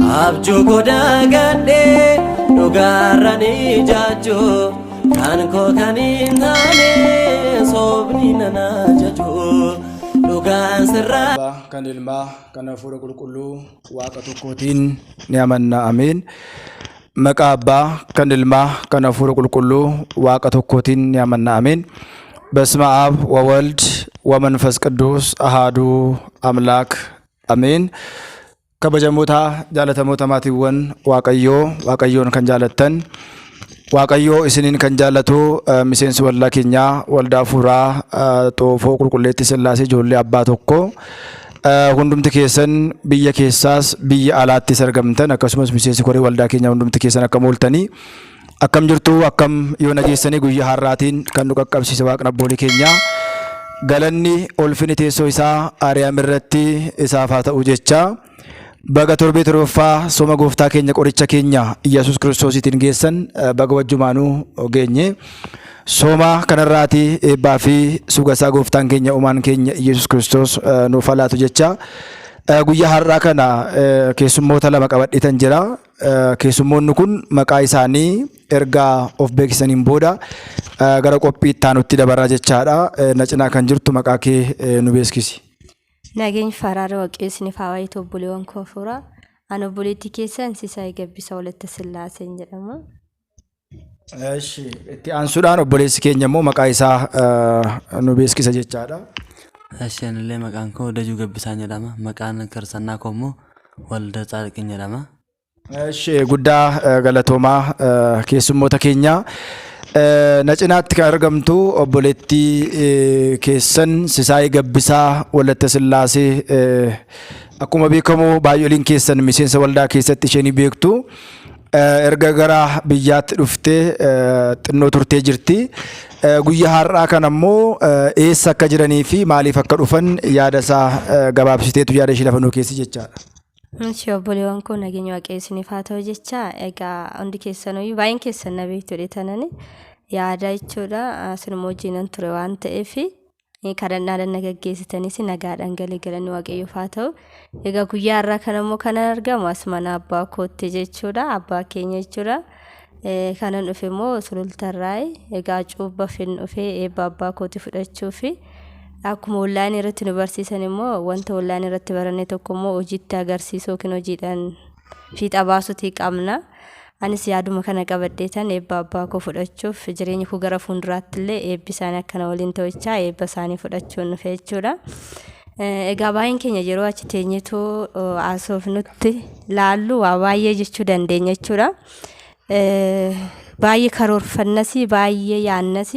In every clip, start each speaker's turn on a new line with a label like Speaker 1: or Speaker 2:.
Speaker 1: Abjuu koo dagadhee dhugaarra ni jaajju kan koo kan hin taane sobni nan ajaju dhugaan sirraa.
Speaker 2: Abbaa kan ilmaa kan hafuura qulqulluu waaqa tokkootiin ni amanna ameen. Maqaa abbaa kan ilmaa kan hafuura qulqulluu waaqa tokkootiin ni amanna ameen. በስመ አብ ወወልድ ወመንፈስ ቅዱስ አሃዱ አምላክ አሜን። Kabajamoota jaallatamoota maatiiwwan Waaqayyoo, Waaqayyoon kan jaalattan, Waaqayyoo isiniin kan jaallatu, miseensi waldaa keenyaa waldaa hafuuraa Xoofoo Qulqulleettii Sillaasee ijoollee abbaa tokko hundumti keessan biyya keessaas biyya alaattis argamtan, akkasumas miseensi koree waldaa keenyaa hundumti keessan akkam ooltanii, akkam jirtu, akkam yoo nageessanii? Guyyaa har'aatiin kan nu qaqqabsiise Waaqni abboolii keenyaa galanni ulfinni teessoo isaa Ariyaam irratti isaaf haa ta'u jecha, baga torbee torbaffaa sooma gooftaa keenya qoricha keenya Iyyasuus Kiristoosiitiin geessan, baga wajjumaanuu geenye. Sooma kanarraati eebbaa fi sugasaa gooftaan keenya uumaan keenya Iyyasuus Kiristoos nuuf haa laatu jecha. Guyyaa har'aa kana keessummoota lama qabadheetan jira. Keessummoonni kun maqaa isaanii erga of beeksisaniin booda gara qophii itti aanutti dabarraa jechaadha. Na cinaa kan jirtu maqaa kee nu beeksisi.
Speaker 3: Nageenyi faraara Waaqayyo isiniif haa baay'atu, obboleewwan koo hafuuraa. Ani obboleettii keessan Sisaay Gabbisa Walatta Sillaaseen jedhama.
Speaker 2: Eshi, itti aansuudhaan obboleessi keenya immoo maqaa isaa nu beeksisa jechaadha.
Speaker 4: Eshi, anillee maqaan koo Dajuu Gabbisaan jedhama. Maqaan kirsannaa koo immoo Walda Tsaadiqiin jedhama.
Speaker 2: Eshi, guddaa galatoomaa keessummoota keenya. Na cinaatti kan argamtu obboleettii keessan Sisaay Gabbisaa Walatta Sillaasee, akkuma beekamu baay'ooliin keessan miseensa waldaa keessatti ishee ni beektu. Erga gara biyyaatti dhuftee xinnoo turtee jirti. Guyyaa har'aa kana immoo eessa akka jiranii fi maaliif akka dhufan yaada isaa gabaabsiteetu yaada ishee lafa nuu keessi jechaadha.
Speaker 3: Ishi, obboleewwan koo, nageenya Waaqayyo isiniif haa ta'u jecha, egaa hundi keessanuyyuu baay'een keessan na beektu jedhetanani yaada jechuudha. Isinuma wajjinan ture waan ta'eef kadhannaadhaan na gaggeessitanis nagaadhaan galee, galanni Waaqayyoof haa ta'u. Egaa guyyaa har'aa kana immoo kanan argamu as mana abbaa kootti jechuudha, abbaa keenya jechuudha. Kanan dhufe immoo Sulultarraayi. Egaa cuubbaaf hin dhufe, eebba abbaa kooti fudhachuufi. Akkuma wallaan irratti nu barsiisan immoo wanta wallaan irratti baranne tokko immoo hojiitti agarsiisuu yookiin hojiidhaan fiixa baasuutii qabna. Anis yaaduma kana qabadheetan eebba abbaa koo fudhachuuf, jireenya koo gara fuulduraatti illee eebbi isaanii akkana waliin ta'uchaa eebba isaanii fudhachuun dhufe jechuudha. Egaa baay'een keenya yeroo achi teenyeetoo haasofnutti laallu waa baay'ee jechuu dandeenya jechuudha. Baay'ee karoorfannas, baay'ee yaannas,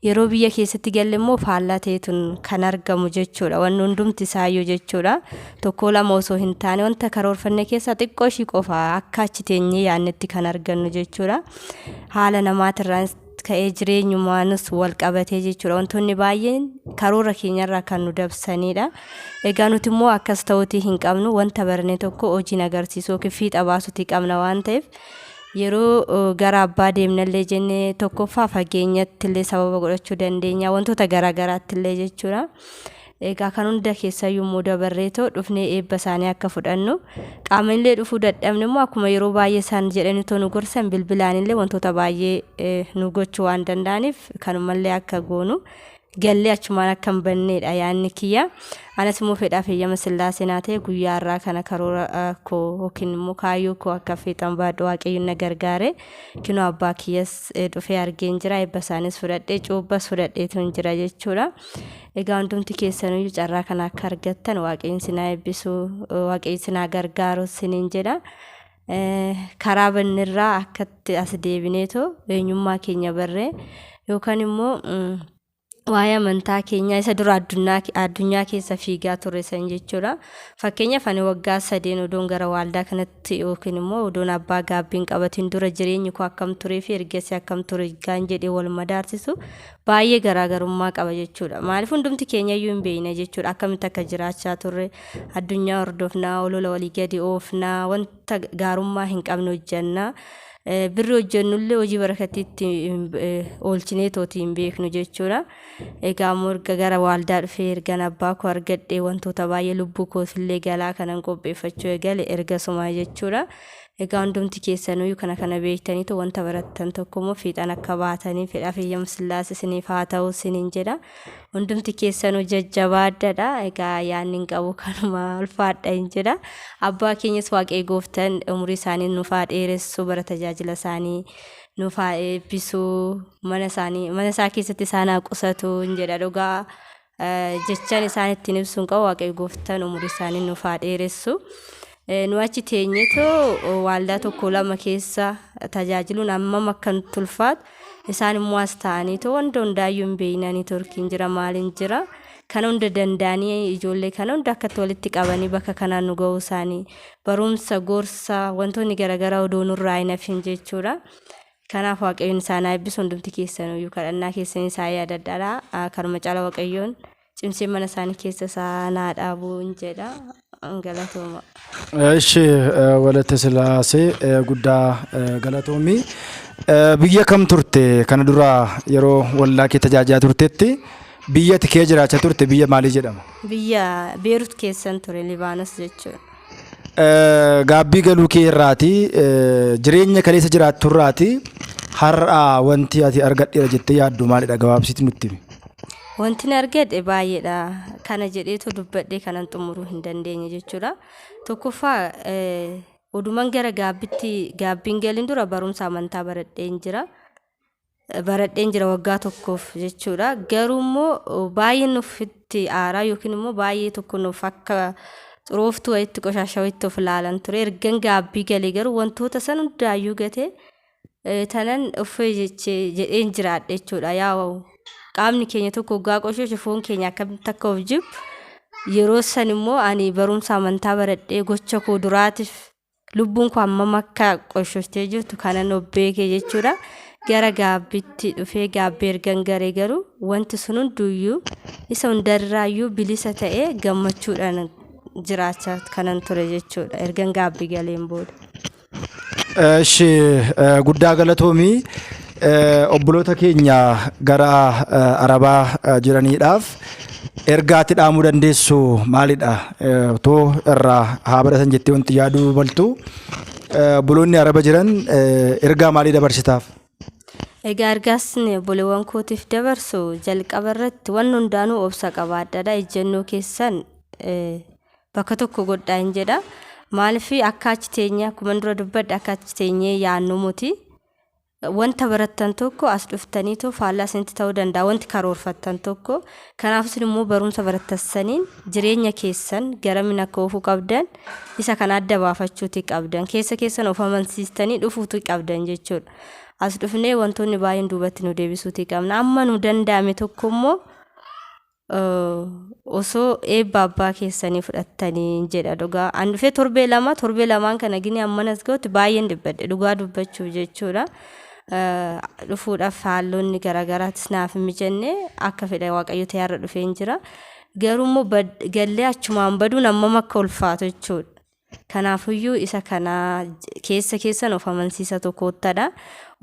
Speaker 3: yeroo biyya keessatti galle immoo faallaa ta'eetun kan argamu jechuudha. Wanni hundumti isaayyuu jechuudha. Tokko lama osoo hin taane wanta karoorfanne keessaa xiqqoo ishii qofa akka achi teenyee yaannetti kan argannu jechuudha. Haala namaatirraan ka'ee jireenyumaanis wal qabatee jechuudha. Wantoonni baay'een karoora keenyarraa kan nu dabsanidha. Egaa nuti immoo akkas ta'uutii hin qabnu. Wanta barne tokko hojiin agarsiisuu yookiin fiixa baasuutii qabna waan ta'eef, yeroo gara abbaa deemnallee jennee tokkoffaa fageenyatti illee sababa godhachuu dandeenya, wantoota garaagaraatti illee jechuudha. Egaa kan hunda keessayyuu immoo dabarreetoo dhufnee eebba isaanii akka fudhannu, qaamanillee dhufuu dadhabne immoo akkuma yeroo baay'ee isaan jedhanii nu gorsan bilbilaanillee wantoota baay'ee nu gochuu waan danda'aniif, kanumallee akka goonu, gallee achumaan akka hin banneedha yaadni kiyya. Anas immoo fedhaaf eeyyama Sillaasee naa ta'e guyyaa har'aa kana karoora koo yookiin immoo kaayyoo koo akka fiixan baadhu Waaqayyoon na gargaare. Kinoo abbaa kiyyas dhufee argeen jira, eebba isaanis fudhadhee cuubbas fudhadheetu hin jira jechuudha. Egaa hundumti keessanuyyuu carraa kana akka argattan Waaqayyoon sinaa eebbisu, Waaqayyoon sinaa gargaaru siniin jedha. Karaa bannirraa akkatti as deebineetoo eenyummaa keenya barree yookaan immoo waa'ee amantaa keenyaa isa dura addunyaa keessa fiigaa ture san jechuudha. Fakkeenyaaf ani waggaa 3 odoon gara waaldaa kanatti yookiin immoo odoon abbaa gaabbiin qabatiin dura jireenyi koo akkam turee fi ergasii akkam ture gaan jedhee wal madaarsisu baay'ee garaagarummaa qaba jechuudha. Maaliif, hundumti keenya iyyuu hin beekne jechuudha. Akkamitti akka jiraachaa turre addunyaa hordofnaa, olola walii gadi oofnaa, wanta gaarummaa hin qabne hojjannaa. Birri hojjennullee hojii barakatiitti oolchinee tooti hin beeknu jechuudha. Egaa immoo erga gara waaldaa dhufee, ergan abbaa koo argadhee, wantoota baay'ee lubbuu koofillee galaa kanan qopheeffachuu eegale ergasumaa jechuudha. Egaa hundumti keessanuyyuu kana kana beektaniitu wanta barattan tokko immoo fiixan akka baatanii fedhaa fi eeyyama Sillaasee isiniif haa ta'u isiniin jedha. Hundumti keessanuu jajjabaadadha. Egaa yaadni hin qabu kanuma, ulfaadha hin jedha. Abbaa keenyas Waaqayyo gooftan umurii isaanii nuuf haa dheeressu, bara tajaajila isaanii nuuf haa eebbisu, mana isaanii mana isaa keessatti isaan haa qusatu hin jedha dhugaa. Jechaan isaan ittiin ibsuun qabu, Waaqayyo gooftaan umurii isaanii nuuf haa dheeressu. Nu achi teenyetoo waaldaa tokko lama keessa tajaajiluun hammam akka nutti ulfaatu, isaan immoo as ta'aniitoo wanta hundaayyuu hin beeknanii, torkiin jira, maaliin jira, kana hunda danda'anii ijoollee kana hunda akkatti walitti qabanii bakka kanaan nu ga'uu isaanii, barumsa, gorsa, wantoonni garaagaraa odoo nurraa hin hafin jechuudha. Kanaaf Waaqayyoon isaan haa eebbisu. Hundumti keessanuyyuu kadhannaa keessanii isaan yaadadhaadha. Kanuma caala Waaqayyoon cimsee mana isaanii keessa isaan haa dhaabu hin jedha. Galatooma.
Speaker 2: Eshi, Walate Sillaasee, guddaa galatoomi. Biyya kam turte kana dura? Yeroo waldaa kee tajaajilaa turtetti biyya ati kee jiraachaa turte biyya maalii jedhama?
Speaker 3: Biyya Beerut keessan ture, Libaanos jechuudha.
Speaker 2: Gaabbii galuu kee irraati, jireenya kaleessa jiraattu irraati, har'a wanti ati argadheera jettee yaaddu maalidha? Gabaabsiitii nutti himi.
Speaker 3: Wanti ani argadhe baay'eedha. Kana jedheetu dubbadhee kanan xumuruu hin dandeenye jechuudha. Tokkoffaa, oduman gara gaabbitti gaabbiin galin dura barumsa amantaa baradheen jira. Baradheen jira waggaa tokkoof jechuudha. Garuu immoo baay'ee nuuf itti aaraa yookiin immoo baay'ee tokko nuuf akka xurooftuu wayitti, qoshaashaa wayitti of ilaalan ture. Ergan gaabbii galee garuu wantoota san hundaayyuu gatee tanan uffee jechee jedheen jiraadhe jechuudha. Yaa qaamni keenya tokko waggaa qoshoshe foon keenya akkamitti akka of jibbu, yeroo san immoo ani barumsa amantaa baradhee gocha koo duraatiif lubbuun koo hammam akka qoshoftee jirtu kanan of beeke jechuudha. Gara gaabbitti dhufee gaabbii ergan garee garuu wanti sun hunduyyuu isa hundarraayyuu bilisa ta'ee gammachuudhaan jiraachaa kanan ture jechuudha ergan gaabbii galeen booda.
Speaker 2: Eshi, guddaa galatoomii. Obboloota keenya gara Arabaa jiraniidhaaf ergaatti dhaamuu dandeessu maalidha? Otoo irraa haa baratan jettee wanti yaaduu maltu, obboloonni Araba jiran ergaa maalii dabarsitaaf?
Speaker 3: Egaa ergaasni obboleewwan kootiif dabarsu, jalqaba irratti wanni hundaanuu obsa qabaadhaadha. Ejjennoo keessan bakka tokko godhaa hin jedha. Maaliif, akka achi teenyee, akkuma dura dubbadhe, akka achi teenyee yaannu muti. Wanta barattan tokko as dhuftaniitu faallaa isinitti ta'uu danda'a wanti karoorfattan tokko. Kanaaf isin immoo barumsa barattan saniin jireenya keessan garamin akka oofuu qabdan isa kana adda baafachuuti qabdan. Keessa keessan of amansiistanii dhufuuti qabdan jechuudha. As dhufnee wantoonni baay'een duubatti nu deebisuuti qabna. Amma nu danda'ame tokko immoo osoo eebba abbaa keessanii fudhattanii jedha dhugaa. An dhufee torbee 2, torbee lamaan kana gini ammanas ga'utti baay'een dhibbadhe dhugaa dubbachuuf jechuudha. Dhufuudhaaf haalonni garaagaraatis naaf hin mijanne, akka fedha Waaqayyo ta'e har'a dhufee hin jira. Garuu immoo gallee achumaan baduun hammam akka ulfaatu jechuudha. Kanaafuyyuu isa kana keessa keessan of amansiisa tokkottadha.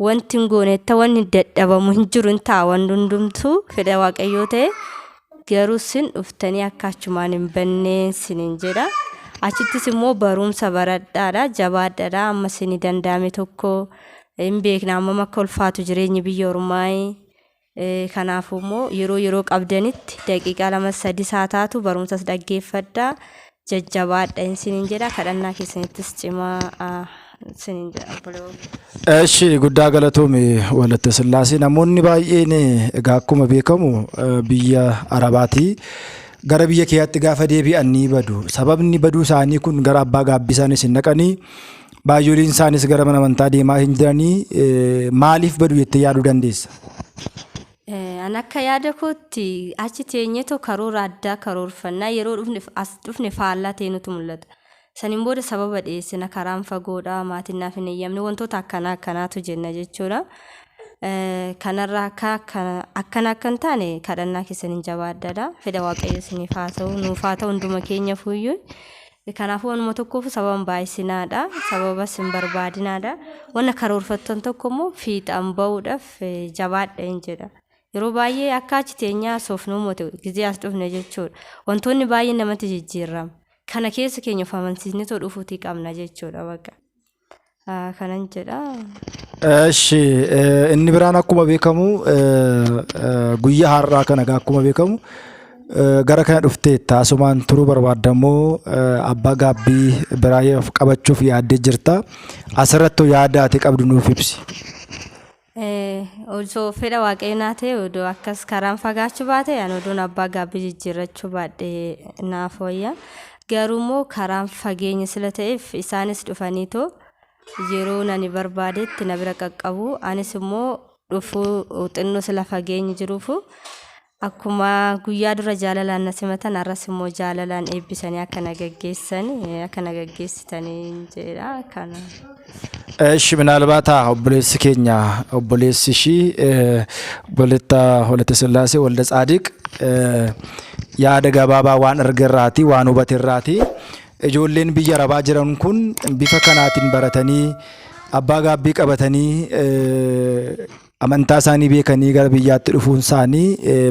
Speaker 3: Wanti hin goonetta, wanni dadhabamu hin jiru, hin ta'a wanti hundumtuu fedha Waaqayyoo ta'e. Garuu sin dhuftanii akka achumaan hin banneen sinin jedha. Achittis immoo barumsa baradhaadha, jabaadhaadha. Amma sini danda'ame tokko hin beekna hammam akka ulfaatu jireenyi biyya ormaa. Kanaafuu immoo yeroo yeroo qabdanitti daqiiqaa 2 3 haa taatu barumsas dhaggeeffadhaa, jajjabaadha isiniin jedha, kadhannaa keessanittis cimaa isiniin jedha obboleewwan.
Speaker 2: Eshi, guddaa galatoomi Walatte Sillaasee. Namoonni baay'een egaa akkuma beekamu biyya Arabaatii gara biyya keenyaatti gaafa deebi'an ni badu. Sababni baduu isaanii kun gara abbaa gaabbii isaanis hin dhaqanii, baay'ooliin isaanis gara mana amantaa deemaa hin jiranii. Maaliif badu jettee yaaduu dandeessa?
Speaker 3: An akka yaada kootti achi teenyeetoo karoora addaa karoorfannaa, yeroo dhufne as dhufne faallaa ta'e nutti mul'ata. Saniin booda sababa dhiyeessina, karaan fagoodha, maatiin naaf hin eeyyamne, wantoota akkanaa akkanaatu jenna jechuudha. Kanarraa akka akkana akka hin taane kadhannaa keessaniin jabaadhaadha. Fedha Waaqayyo isiniif haa ta'u, nuuf haa ta'u, hunduma keenya fuuyyuu. Kanaafuu wanuma tokkoof sababa hin baay'isinaadha. Sababas hin barbaadinaadha. Wanna karoorfattan tokko immoo fiixaan ba'uudhaaf jabaadha hin jedha. Yeroo baay'ee akka achi teenyaa haasofnuu moti gizee as dhufne jechuudha. Wantoonni baay'een namatti jijjiirama. Kana keessa keenya of amansiisnetoo dhufuutii qabna jechuudha baqa. Kanan jedha.
Speaker 2: Eshi inni biraan akkuma beekamu guyyaa har'aa kana egaa akkuma beekamu gara kana dhufteetta asumaan turuu barbaadda immoo abbaa gaabbii biraa qabachuuf yaaddee jirta. Asirratti yaada ati qabdu nuuf ibsi.
Speaker 3: Osoo fedha waaqayyo naa ta'e odoo akkas karaan fagaachuu baate ani odoon abbaa gaabbii jijjiirrachuu baadhe naaf wayya. Garuu immoo karaan fageenya sila ta'eef isaanis dhufaniitoo yeroo nani barbaadetti na bira qaqqabu. Anis immoo dhufuu xinnoo sila fageenyi jiruufu akkuma guyyaa dura jaalalaan na simatan har'as immoo jaalalaan eebbisanii akka na gaggeessan akka na gaggeessitanii jedha kana.
Speaker 2: Eshi minaalbaata obboleessi keenya obboleessi ishii obboletta Holate Sillaasee Walda Tsaadiq yaada gabaabaa waan argerraati waan hubaterraati ijoolleen biyya arabaa jiran kun bifa kanaatiin baratanii abbaa gaabbii qabatanii amantaa isaanii beekanii gara biyyaatti dhufuun isaanii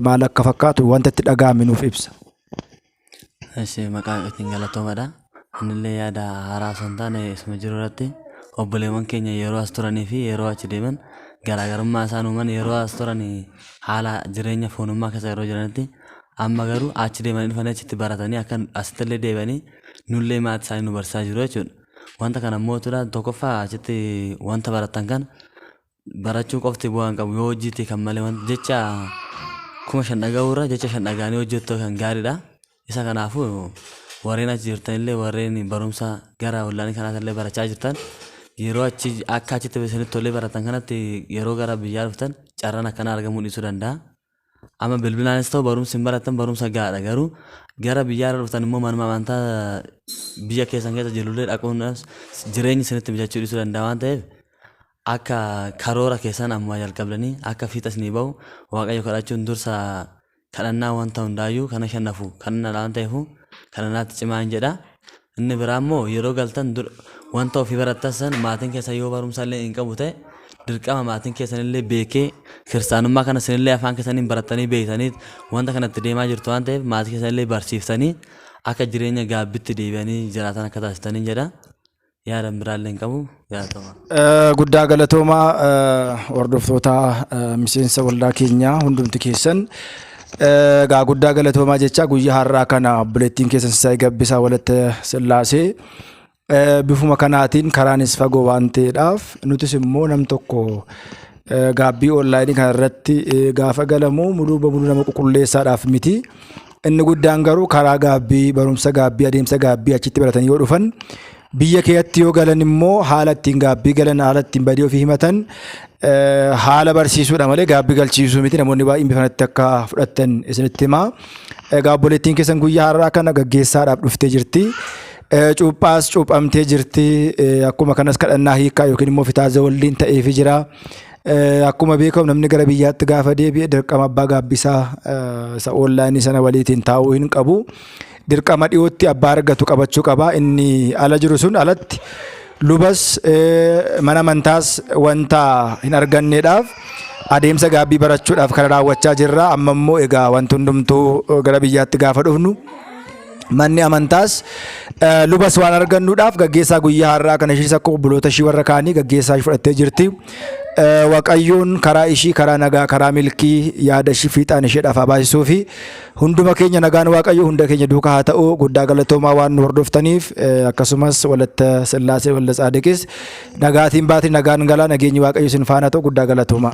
Speaker 2: maal akka fakkaatu wanta itti dhaga'ame nuuf ibsa.
Speaker 4: Eshi maqaa ittiin galatoomadha. Anillee yaada haaraa osoo hin taane isuma jiru irratti obboleewwan keenya yeroo as turanii fi yeroo achi deeman garaagarummaa isaan uuman yeroo as turan haala jireenya foonummaa keessa yeroo jiranitti amma garuu achi deemanii dhufanii achitti baratanii akka asitti illee deebi'anii nullee maatii isaanii nu barsiisaa jiru jechuudha. Wanta kana immoo tokkoffaa achitti wanta baratan kana barachuu qofti bu'aa hin qabu yoo hojiitti kan malee wanta jecha 5,000 dhaga'uu irra jecha 5 dhaga'anii hojjettu kan gaariidha. Isa kanaafuu warreen achi jirtan illee warreen barumsa gara ollaanii kanaas illee barachaa jirtan yeroo achi akka achitti isinitti tolee baratan kanatti yeroo gara biyyaa dhuftan carraan akkanaa argamuu dhiisuu danda'a. Amma bilbilaanis ta'u barumsi hin baratan barumsa gahaadha garuu gara biyyaa irra dhuftan immoo manuma amantaa biyya keessan keessa jirullee dhaquun jireenyi isinitti mijachuu dhiisuu danda'a waan ta'eef akka karoora keessan ammaa jalqabdanii akka fiixa isinii bahu Waaqayyo kadhachuun dursa kadhannaa wanta hundaayyuu kana shannafu kadhannaadha waan ta'eefu kadhannaatti cimaa hin jedha. Inni biraa immoo yeroo galtan wanta ofii barattan san maatiin keessan yoo barumsa illee hin qabu ta'e dirqama maatiin keessan illee beekee kiristaanummaa kana isinillee afaan keessaniin barattanii beektanii wanta kanatti deemaa jirtu waan ta'eef maatii keessan illee barsiiftanii akka jireenya gaabbitti deebi'anii jiraatan akka taasistanii jedha. Yaada biraallee hin qabu. Galatoomaa.
Speaker 2: Guddaa galatoomaa hordoftoota miseensa waldaa keenyaa hundumti keessan. Egaa guddaa galatoomaa jecha guyyaa har'aa kana obboleettiin keessan Sisaay Gabbisaa Walatta Sillaasee bifuma kanaatiin karaanis fagoo waan ta'eedhaaf nutis immoo nam tokko gaabbii onlaayinii kana irratti gaafa galamu muluu bamuluu nama qulqulleessaadhaaf miti. Inni guddaan garuu karaa gaabbii barumsa gaabbii adeemsa gaabbii achitti baratanii yoo dhufan biyya keetti yoo galan immoo haala ittiin gaabbii galan haala ittiin badii ofii himatan haala barsiisuudha malee gaabbii galchiisuu miti namoonni baay'een bifa kanatti akka fudhattan isinitti himaa. Egaa obboleettiin keessan guyyaa har'aa kana gaggeessaadhaaf dhuftee jirti. Cuuphaas cuuphamtee jirti. Akkuma kanas kadhannaa hiikaa yookiin immoo fitaaza waliin ta'eefii jira. Akkuma beekamu namni gara biyyaatti gaafa deebi'e dirqama abbaa gaabbisaa isa oonlaayinii sana waliitiin taa'uu hin qabu. Dirqama dhiyootti abbaa argatu qabachuu qaba. Inni ala jiru sun alatti lubas mana amantaas wanta hin arganneedhaaf adeemsa gaabbii barachuudhaaf kana raawwachaa jirra. Amma immoo egaa wanti hundumtuu gara biyyaatti gaafa dhufnu manni amantaas lubas waan argannuudhaaf gaggeessaa guyyaa har'aa kana ishiis akka obboloota ishii warra kaanii gaggeessaa ishii fudhattee jirti. Waaqayyoon karaa ishii karaa nagaa karaa milkii yaada ishii fiixaan isheedhaaf haa baasisuu fi hunduma keenya nagaan Waaqayyo hunda keenya duukaa haa ta'u guddaa galatoomaa waan nu hordoftaniif akkasumas walatta Sillaasee walda Tsaadiqis nagaatiin baati nagaan galaa nageenyi Waaqayyo isin faana ta'u guddaa galatoomaa.